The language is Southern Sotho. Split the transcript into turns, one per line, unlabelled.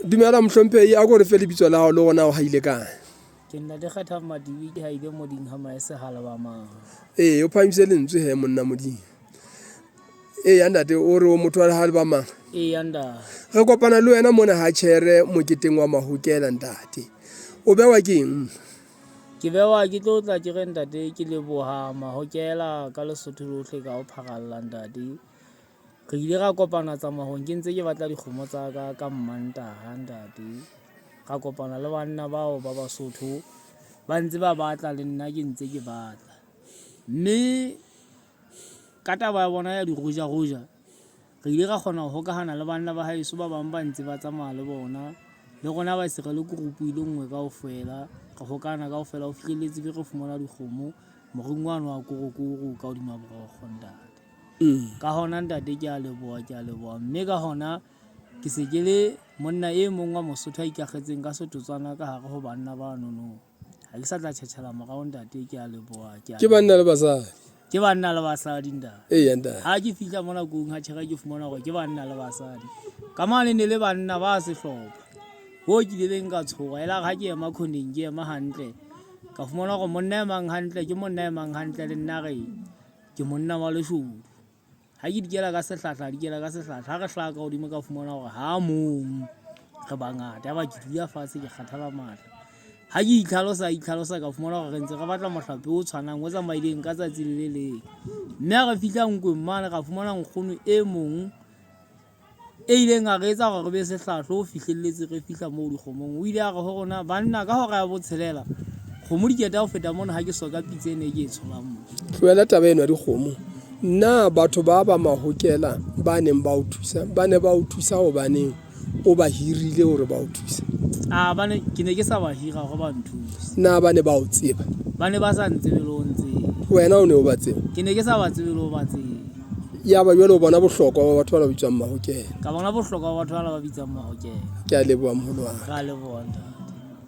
Dumela mohlomphehi, a ko re fe lebitso la hao le hore na o haile kae.
Ke ntate Kgethang Madibe ke haile moding ha maese halabamang.
Ee, o phahamise lentswe he monna modimo. Ee, ntate o re o motho wa halabamang.
Ee, ntate.
Re kopana le wena mona ha tjhere moketeng wa mahokela ntate. O bewa ke eng?
Ke bewa ke tlo tla ke re ntate ke leboha mahokela ka Lesotho lohle ka ho pharalla ntate. Re ile ra kopana tsamahong ke ntse ke batla dikgomo tsa ka ka Mmantaha ntate. Ra kopana le banna bao ba Basotho ba ntse ba batla le nna ke ntse ke batla. Mme ka taba ya bona ya dirojaroja re ile ra kgona ho hokahana le banna ba haeso ba bang ba ntse ba tsamaya le bona. Le rona ba se re le group e le nngwe kaofela. Re hokahana kaofela ho fihlelletse be re fumana dikgomo morung wane wa korokoro ka hodima borokgo ntate. Ka hona ntate ke a leboha, ke a leboha. Mme ka hona ke se ke le monna e mong wa Mosotho a ikakgetseng ka setotswana ka hare ho banna ba nono. Ha ke sa tla tjhetjhela morao ntate, ke a leboha, ke a
Ke banna le basadi.
Ke banna le basadi ntate.
Eya ntate.
Ha ke fihla mona kong ha tjhera ke fumana hore ke banna le basadi. Ka mane ne le banna ba sehlopha. Hoo ke ileng ka tshoha elare ha ke ema khoneng ke ema hantle. Ka fumana hore monna e mang hantle ke monna e mang hantle le nna re Ke monna wa leshodu. Ha ke dikela ka sehlahla, dikela ka sehlahla. Ha re hlaha ka hodimo ka fumana hore ha mong re bangata. Yaba ke dula fatshe ke kgathala matla. Ha ke itlhalosa, itlhalosa ka fumana hore re ntse re batla mohlape o tshwanang o tsamaileng ka tsatsi le le leng. Mme ha re fihla nkweng mane ra fumana nkgono e mong e ileng a re etsa hore re be sehlahlo ho fihlelletse re fihla moo dikgomong. O ile a re ho rona, Banna, ka hora ya botshelela, kgomo di keta ho feta mona ha ke soka pitse ene e ke e tsholang mo.
Tlohela taba eno ya dikgomo. Na batho ba ba mahokela ba neng ba o thusa, ba ne ba o thusa hobaneng o ba hirile hore ba o thuse?
A ba ne, ke ne ke sa ba hira hore ba nthuse.
Na ba ne ba o tseba?
Ba ne ba sa ntsebe le ho ntseba.
Wena o ne o ba tseba?
Ke ne ke sa ba tsebe le ho ba tseba.
Yaba jwale o bona bohlokwa ba batho bana ba bitswang mahokela.
Ka bona bohlokwa ba batho bana ba bitswang mahokela.
Ke a leboha moholo wa ka.
Ra leboha ntate.